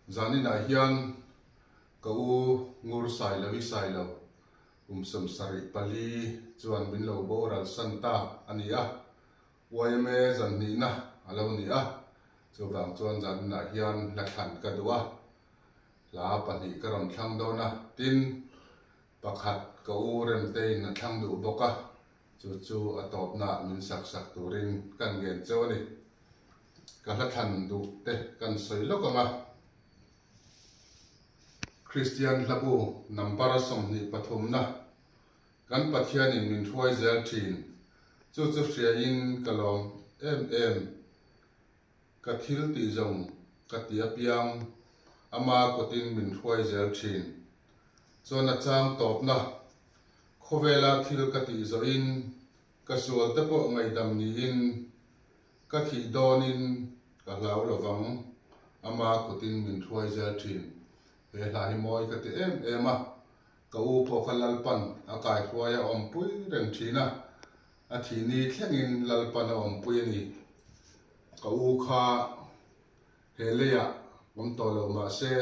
Zaninah hian ka u Ngur Sailo i Sailo kum 74 chuan min lo boral san ta a ni a, yma zanhnihna a lo ni a, chuvang chuan zaninah hian hla thlan ka duh a, hla pahnih ka rawn thlang dawn a, tin pakhat ka u Remteiin a thlang duh bawk a, Chu chu a tawpnaah min sak sak turin kan ngen cheu a ni. Ka hla thlan duh te kan sawi lawk ang a. Kristian hlabu number 23 na kan Pathianin min hruai zel thin. Chu chu hriain ka lawm em em. Ka thil tih zawng ka ti apiang ama kutin min hruai zel thin. Chuan a chang tawpna Khawvela thil ka tih zawhin ka sual te pawh ngaihdam niin ka thih dawnin ka hlau lovang, ama kutin min hruai zel thin. He hla hi mawi ka ti em em a, ka u pawh kha Lalpan a kaihruai a awmpui reng thin a, a thih ni thlengin Lalpan a awmpui a ni. Ka u kha he leiah awm tawh lo mahse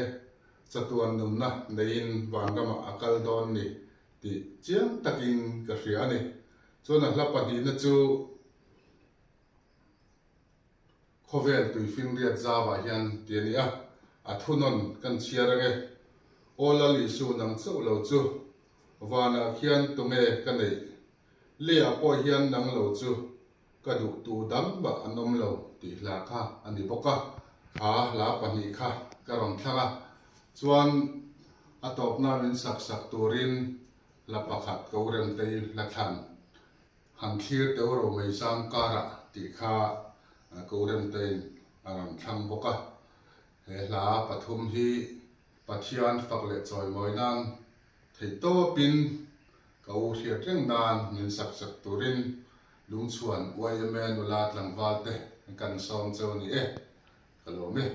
chatuan nunna neiin vanramah a kal dawn ni tih chiang takin ka hria a ni. Chuan a hla pahnihna chu khawvel tuifinriat zauah hian ti a ni a, a thunawn kan chhiar ang e. Aw Lal Isu nang chauh lo chu vanah khian tunge ka neih? Leiah pawh hian nang lo chu Ka duh tu dang mah an awm lo tih hla kha a ni bawk a, kha hla pahnih kha ka rawn thlang a, chuan a tawpna min sak sak turin hla pakhat ko Remtei hla thlan han thlir teu ro mai zam karah tih kha ko Remteiin a rawn thlang bawk a, he hla pathum hi Pathian fak leh chawimawi nan theihtawpin ka u hriat reng nan min sak sak turin Lungchhuan yma nula tlangval te kan sawm cheu ni e, ka lawm e.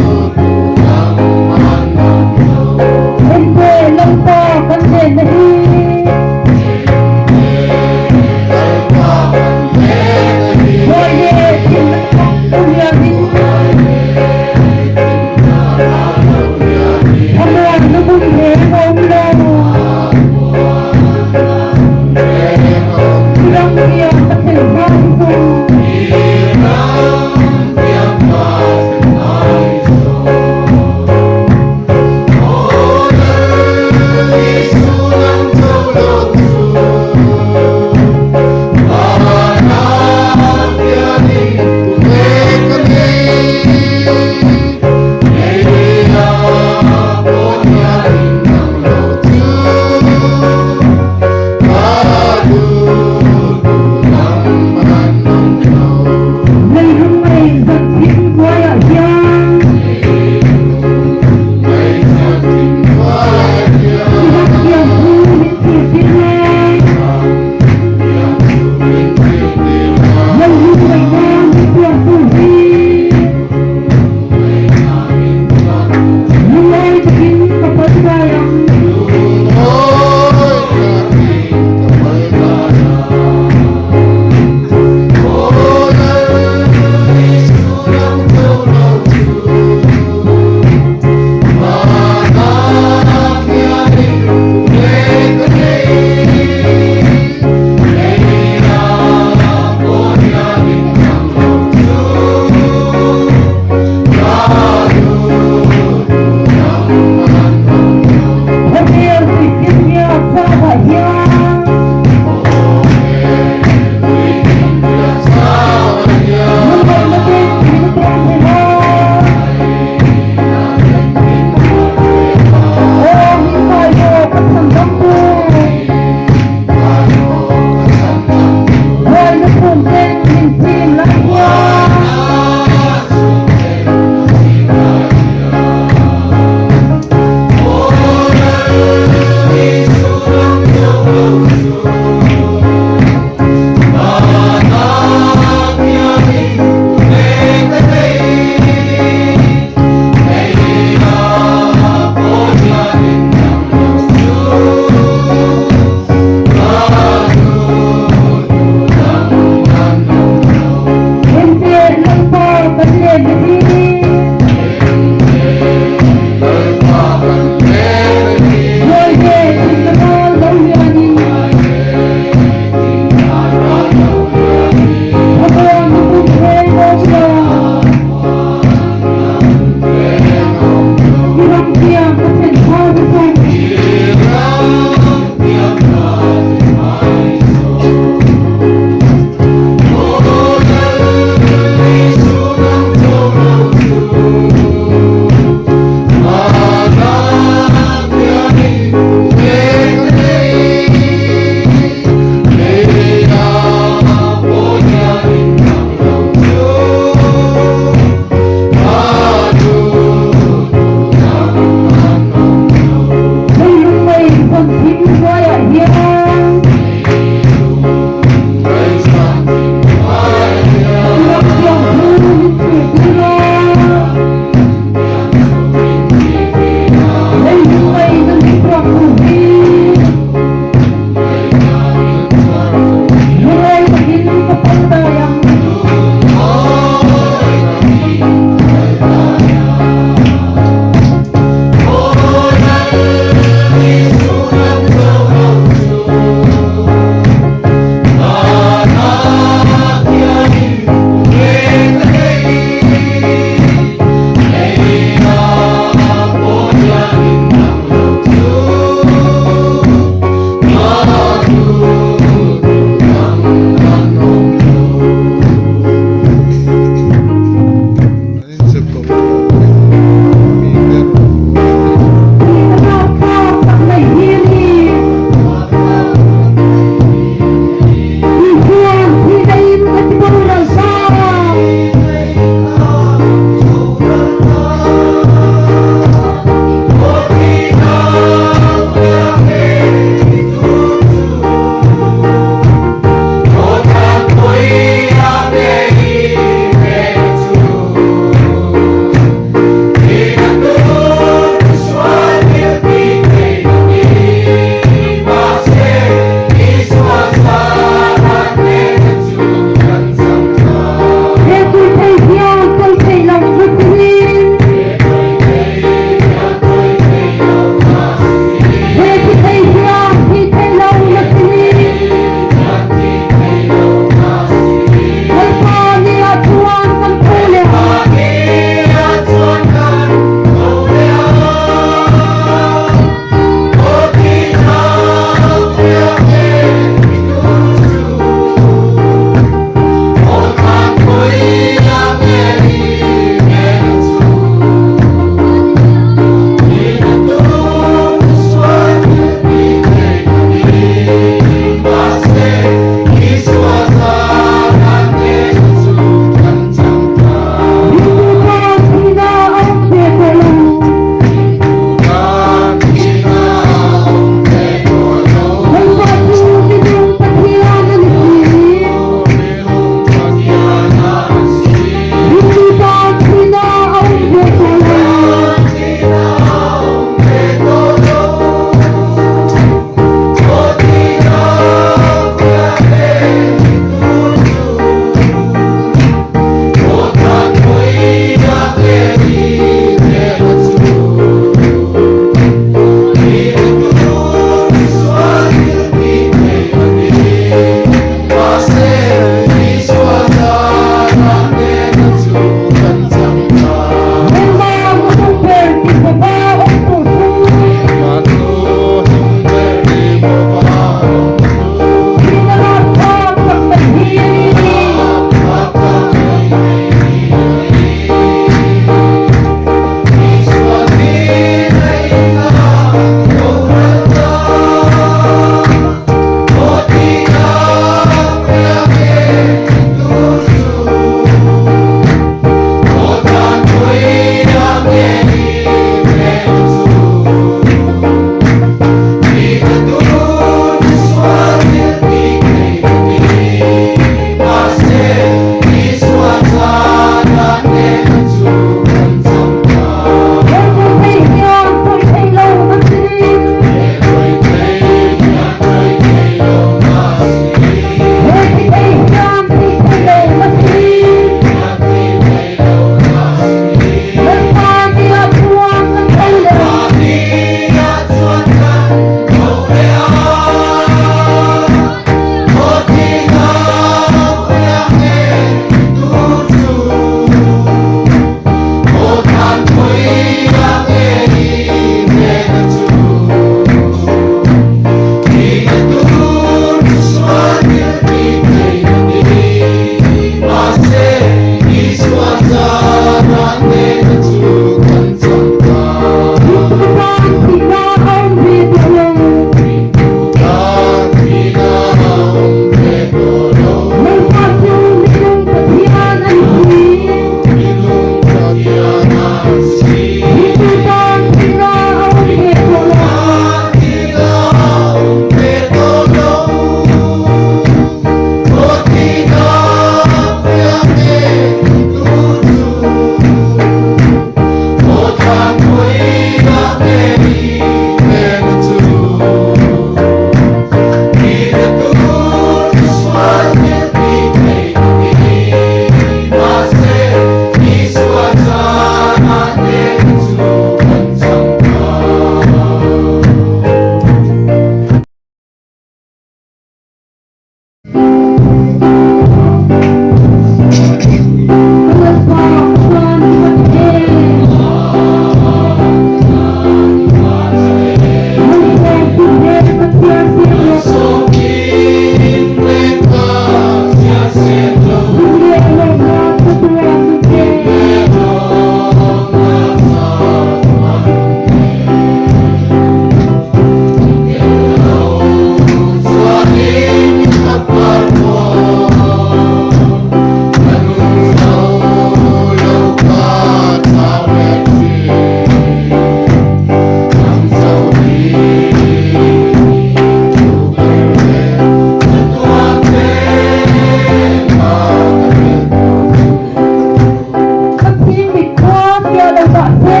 se.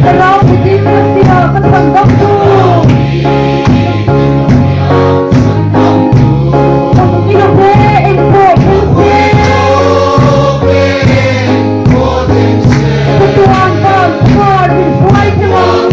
Thlarau mitin ka tia ka chhandamtu. Ka hmu lo ve engpawh thleng se. Chatuan van khawhar min hruai thleng ang.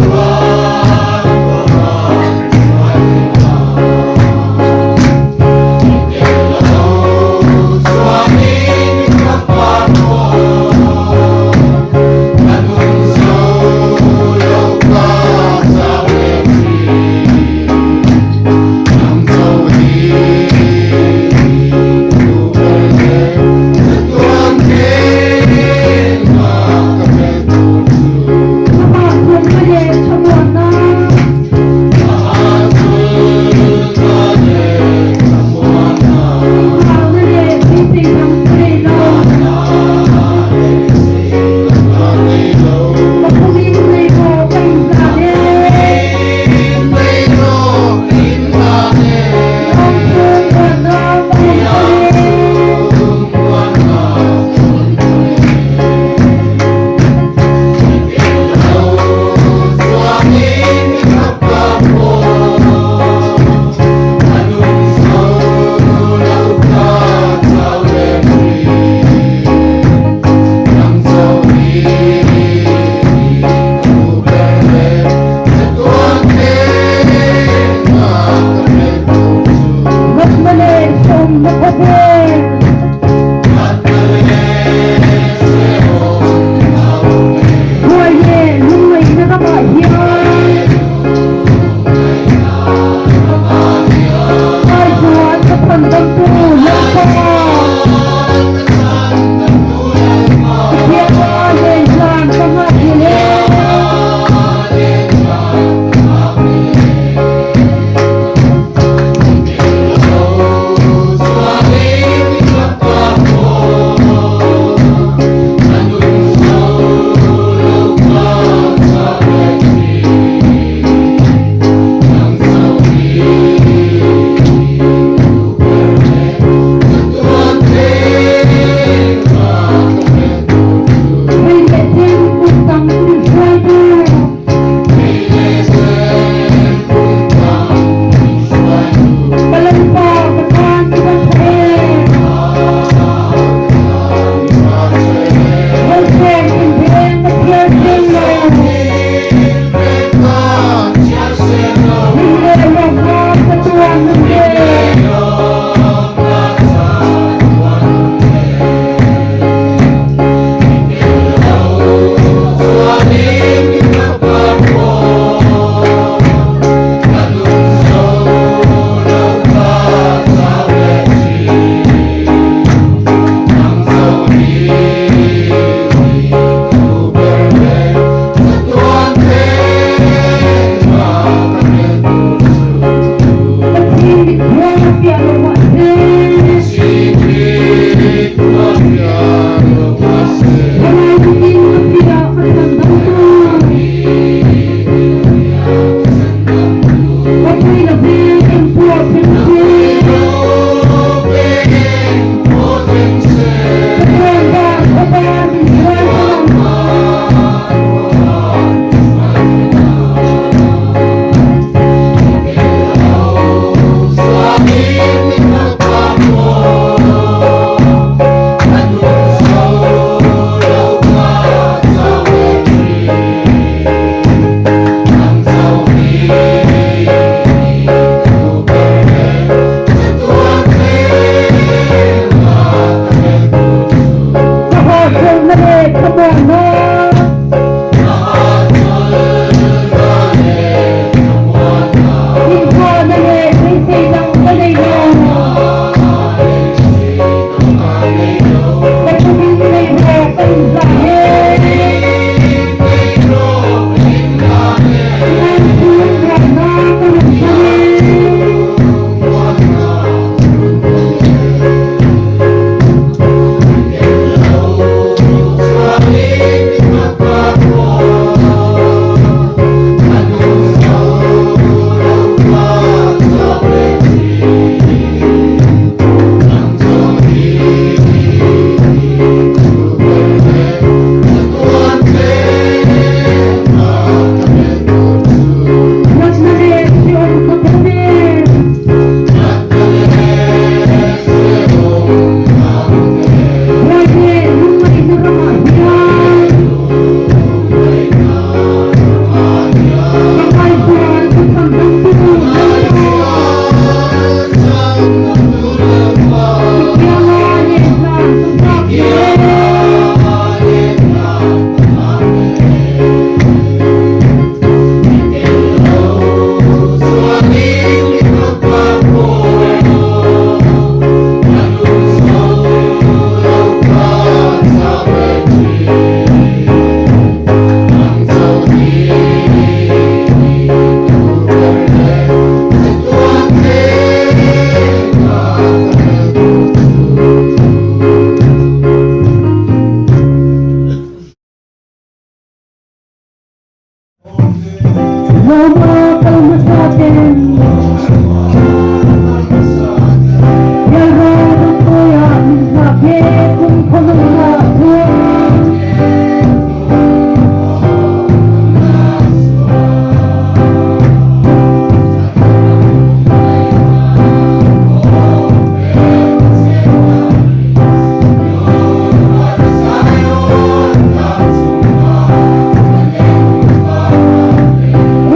Kum khawnawmna chuan.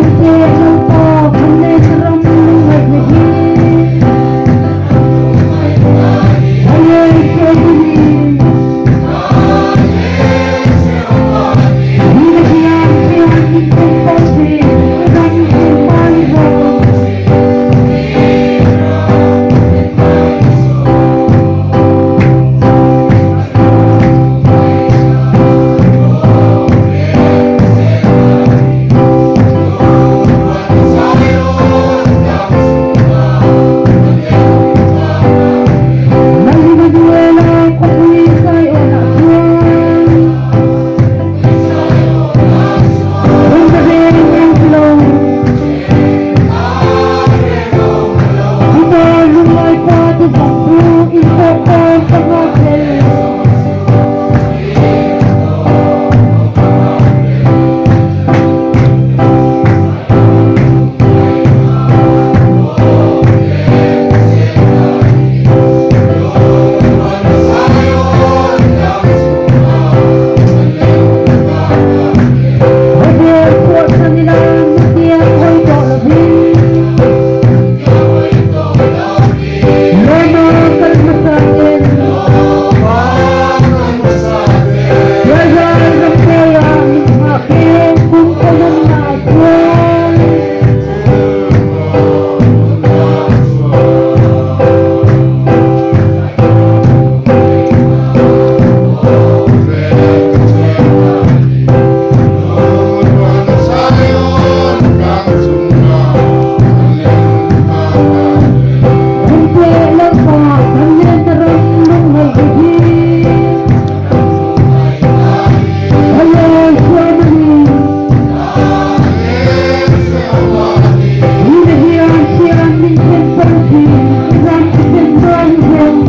Engte Lalpa kan neihna ram lungngaihna hi a lei hruaiin Nina hian hian min enkawl thin ram hmai rawh. Lallimanuela khawpui Zion-ah chuan rawn ka reng reng ti lo. Chutah lunglai pa te zawng chu inpawh kawn ka nghak hlel. Khawvel chhuahsan ila nutiang hawi tawh lovin Lawma kal hmasa ten Pialral rampuaia min nghak e kum kawlawmna chuan. Engteh Lalpa kan lenna ram lungngaih te hi a lawi hruam a ni. Nina hian thian min then fo thin ram chi then dawn zawng.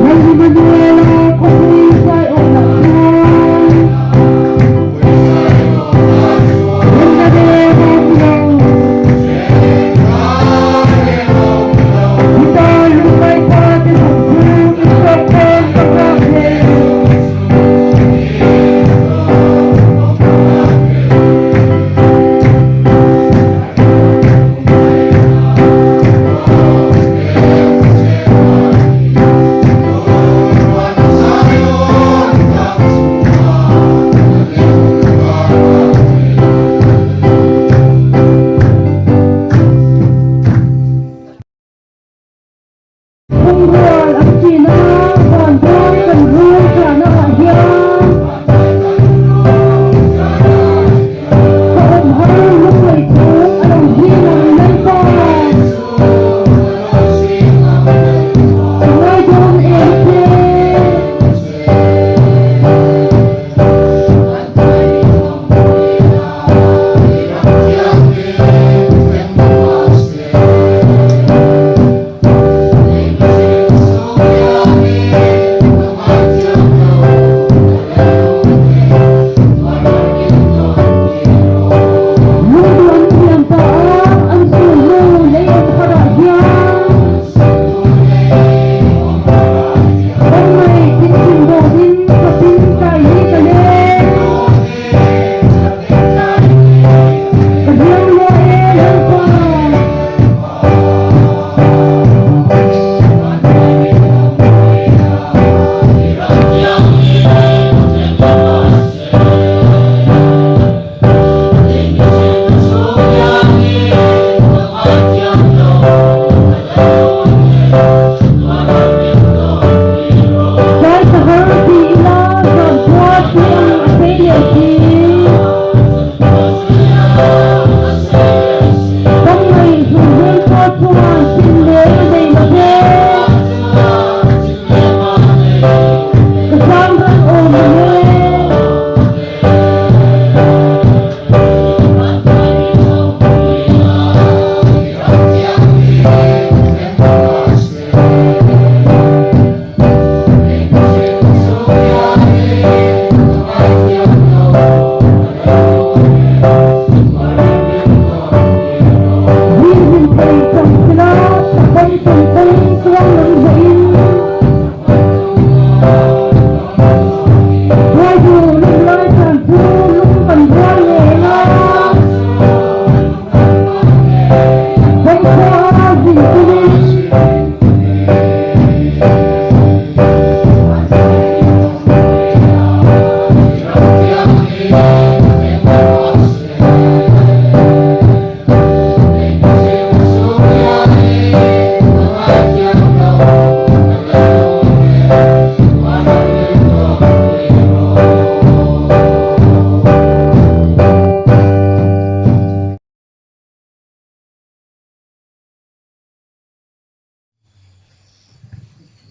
Lallimanuela khawpui Zion-ah chuan remna reng a awm lo. Guitar lungngai pa te zawng chu intawk tawn ka nghak hle. Phungrual an chin a, vanbuai kan rul thlahna ah hian ka awm har lunglei thuk a lo zing ang Lalpa. Ka ngai dawn em che.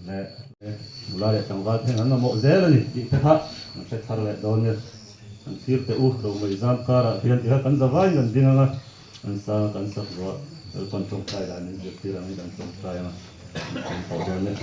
Leh nula leh tlangval thleng an mamawh zel a ni tih te kha an hre thar leh dawn nia. An thlir teh u, Romei zam karah hian ti kha kan zavaiin kan ding ang a, an sang a kan sak zuah Lalpan tawngtai dan min zirtir angin kan tawngtai ang a, kan tawh dawn nia.